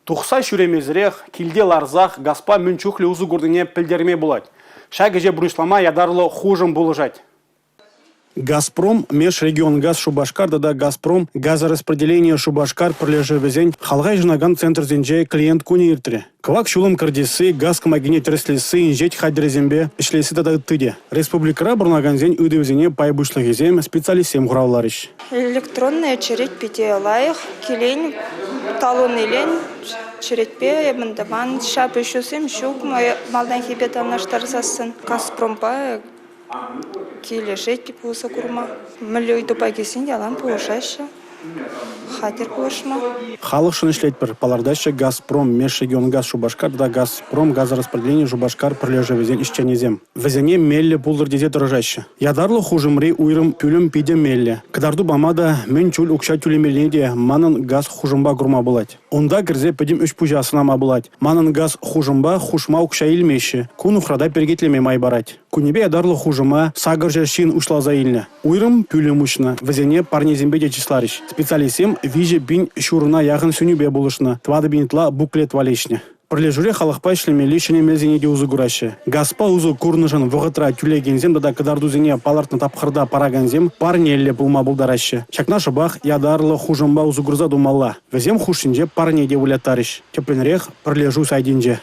Тухса ҫӳремесӗрех, килте ларсах газпа мӗн чухлӗ усӑ курнине пӗлтерме пулать. Ҫак ӗҫе пурнӑҫлама ятарлӑ хушӑм пулӑшать. «Газпром» межрегионгаз Шупашкар тата «Газпром» газораспределение Шупашкар пӗрлешӗвӗсен халӑха йышӑнакан центрсенче клиент кунӗ иртрӗ. Кӑвак ҫулӑм кӗртесси, газ кӑмакине тӗрӗслесси, инҫет хатӗрӗсемпе ӗҫлесси тата ытти те. Республикӑра пурӑнакансен ыйтӑвӗсене пай пуҫлӑхӗсем, специалистсем хуравларӗҫ. Электронная черет питӗ лайӑх. Килен, талон илен, черетпе мӗн тӑван ҫапӑҫусем ҫук малтанхипе танлаштарсассӑн. «Газпромпа» килӗшет усӑ курма. Мӗнле ыйтупа килсен ялан пулӑшаҫҫӗ, хатӗр пулӑшма. Халӑхшӑн ӗҫлетпӗр, палӑртаҫҫӗ «Газпром» межрегионгаз Шупашкар тата «Газпром» газораспределение Шупашкар пӗрлешӗвӗсен ӗҫченӗсем. Вӗсене меллӗ пултӑр тесе тӑрӑшаҫҫӗ. Ятарлӑ хушӑмри уйрӑм пӳлӗм питӗ меллӗ. Кӑтарту пама та, мӗн чуль укҫа тӳлемеллине те «Манӑн газ» хушӑмпа курма пулать. Унта кӗрсе пӗтӗм ӗҫ-пуҫа сӑнама пулать. «Манӑн газ» хушӑмпа хушма укҫа илмеҫҫӗ. Ку нухрата перекетлеме май парать. Кунӗпе ятарлӑ хушӑма 800 ҫын уҫласа илнӗ. Уйрӑм пӳлӗм уҫнӑ. Вӗсене парнесемпе те чысларӗҫ. Специалистсем 3 пин ҫурӑна яхӑн сӗнӳпе пулӑшнӑ, 4 пин ытла буклет валеҫнӗ. Пӗрлешӳре халӑхпа ӗҫлемелли ҫӗнӗ мелсене те усӑ кураҫҫӗ. Газпа усӑ курнӑшӑн вӑхӑтра тӳлекенсем тата кӑтартусене палӑртнӑ тапхӑрта паракансем парнеллӗ пулма пултараҫҫӗ. Ҫакна шӑпах ятарлӑ хушӑмпа усӑ курса тумалла. Вӗсем хушшинче парне те выляттарӗҫ. Тӗплӗнрех пӗрлешӳ сайтӗнче.